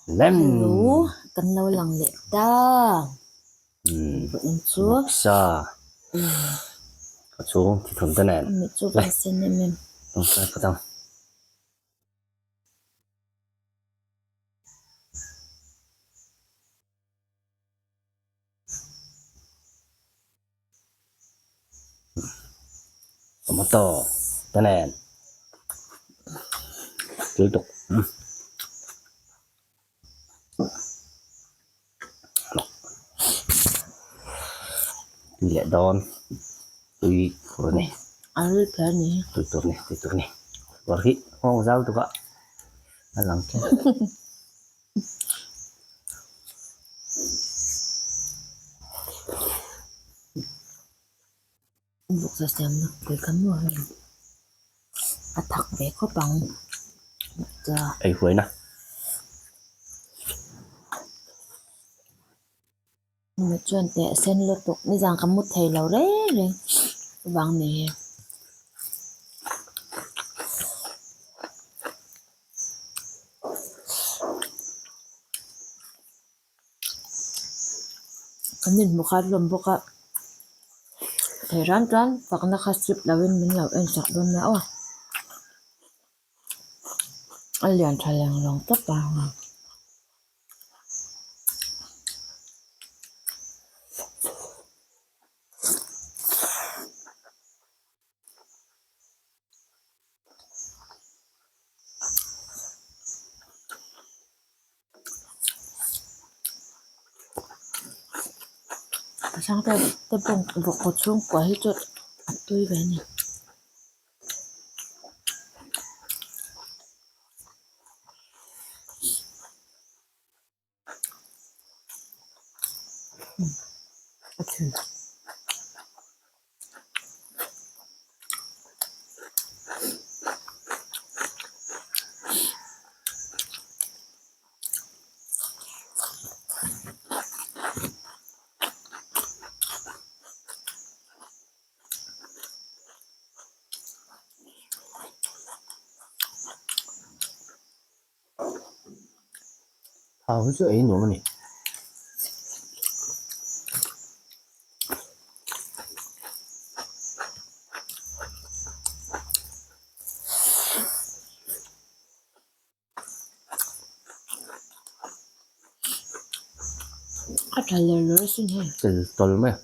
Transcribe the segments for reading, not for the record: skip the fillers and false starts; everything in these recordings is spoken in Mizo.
Lem. Hello, kan lo lang leh ta. Vawiin chu. Sa. Ka chhung thi thun te nen. Ami chu kan sen em em. Tawngtai phawt ang. Tomato te nen tui tuk tui leh dawn tui tur a ni tui tur a ni tui tur a ni kawr hi nghawng zau tuk a a lang tlat. Vawksa siamna pui kan maw hei a thak ve khawp ang Ei huaina. Hemi chuan teh sen lutuk nizan ka mu thei lo reng reng vang ni hi. Kan inhmu khat hlawm bawk a thei ran chuan fakna kha slip lovin min lo en sak dawn nia aw a lian tha leng lawng tawp a. Pasang te te bawng vawk kaw chhungkua hi chu a tui ve a ni. A thin. Thau hi chu ei nuam a ni. A tha ler ler asin hei. Tel tawl mai a.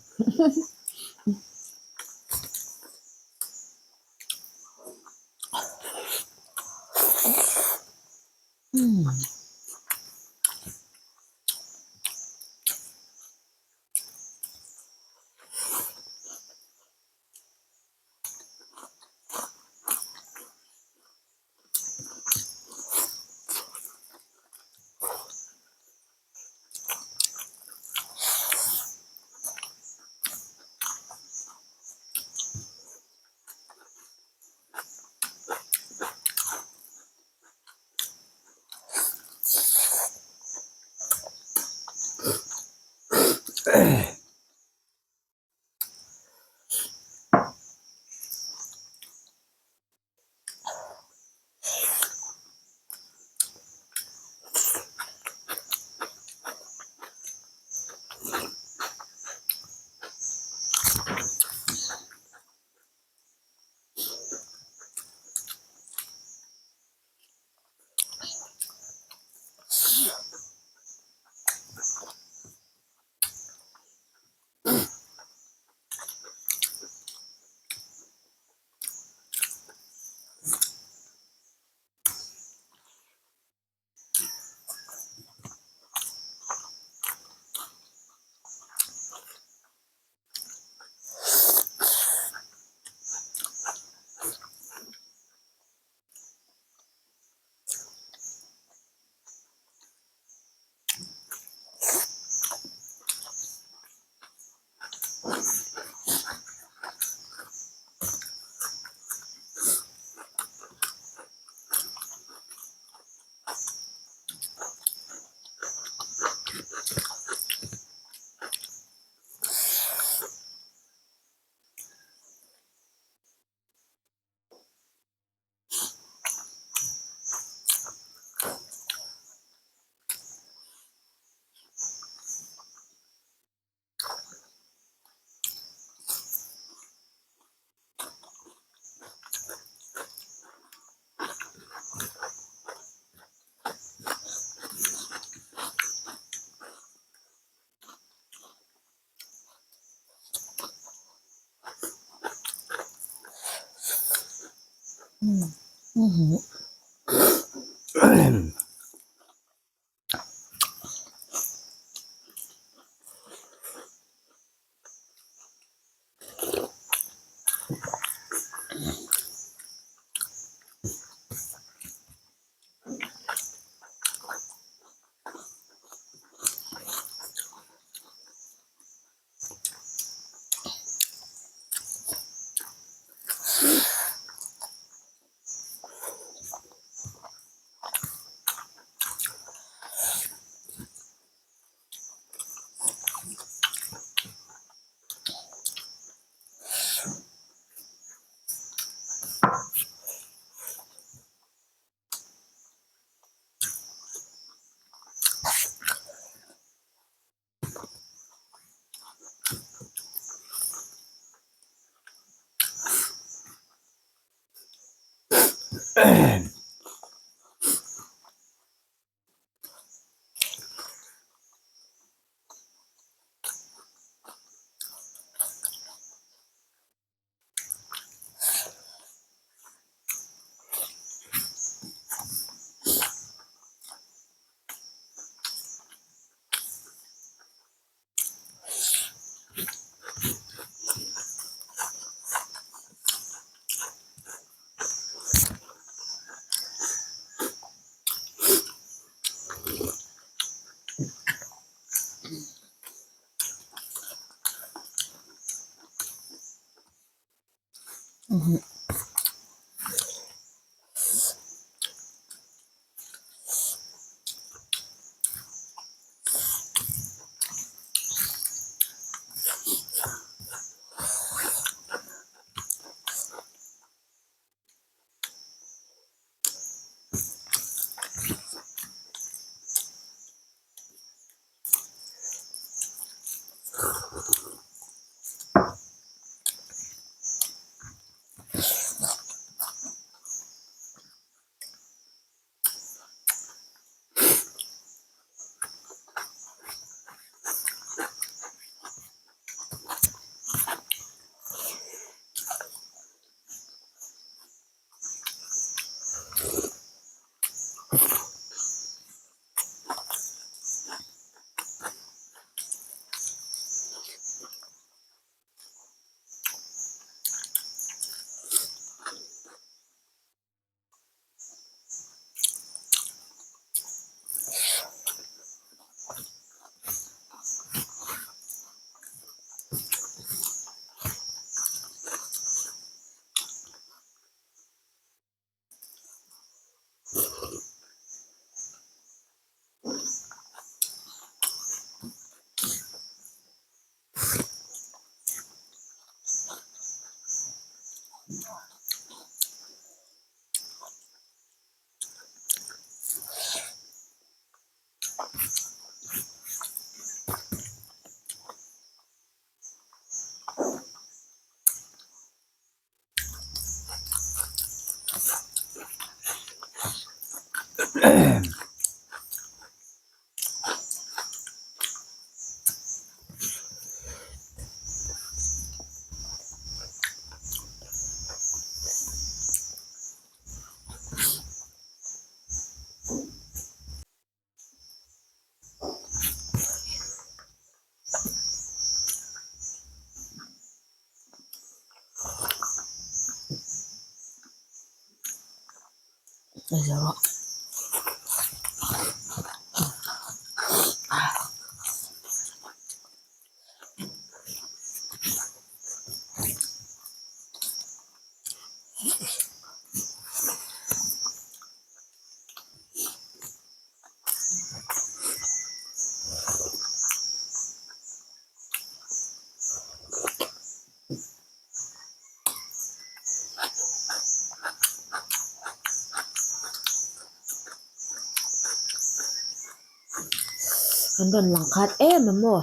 Kan rawn lang khat em a maw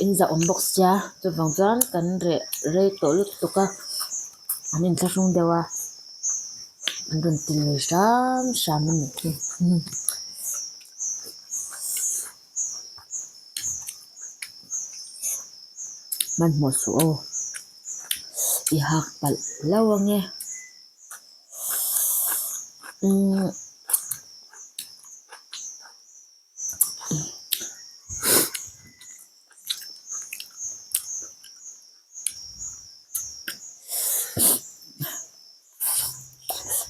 in zah awm bawk sia chuvang chuan kan reh rei tawh lutuk a an inthlahrung deuh a an rawn ti lui hram hram a nih hi. Hmanhmawh suh aw i hak palh hlauh ange. Umm.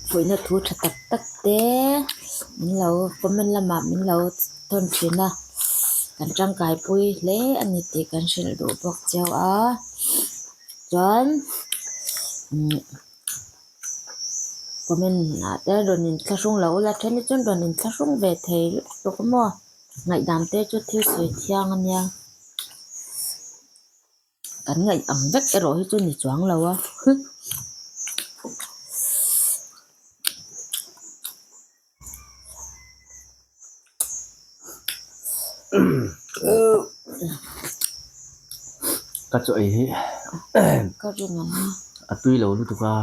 Fuihna thu tha tak tak te min lo comment lamah min lo thawn thin a kan tangkai pui hle a ni tih kan hrilh duh bawk cheu a chuan umm comment ah te rawn inthlahrung lo ula then hi chuan rawn inthlahrung ve thei lutuk a maw ngaihdan te chu thil sawi thiang a nia. Kan ngaih ang vek erawh hi chu ni chuang lo a. Ka chaw ei hi Ka ring ang a. A tui lo lutuk a.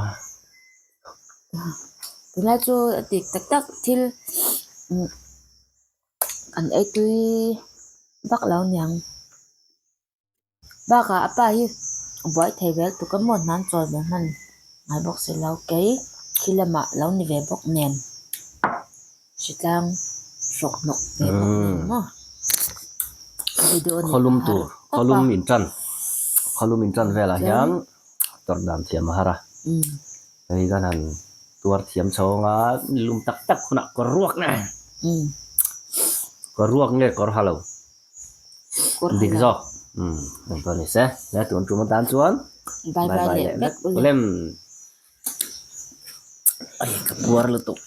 Tunlai chu a dik tak tak thil an ei tui vak lo niang. Bakah a pa hi buai thei vel tuk a maw hnan chawl ve hman ngai bawk si lo kei khi lamah lo ni ve bawk nen hritlang hrawk hnawk ve bawk nen maw video ni Khawlum tur khawlum in tan khawlum in tan velah hian tawrh dan thiam a har a hei kan han tuar thiam chhawng a lum tak tak hunah kawr ruak nge kawr ruak nge kawr ha lo. Dik zawk umm eng pawh ni se he tun tum atan chuan bye bye leh vek ulem ai ka puar lutuk.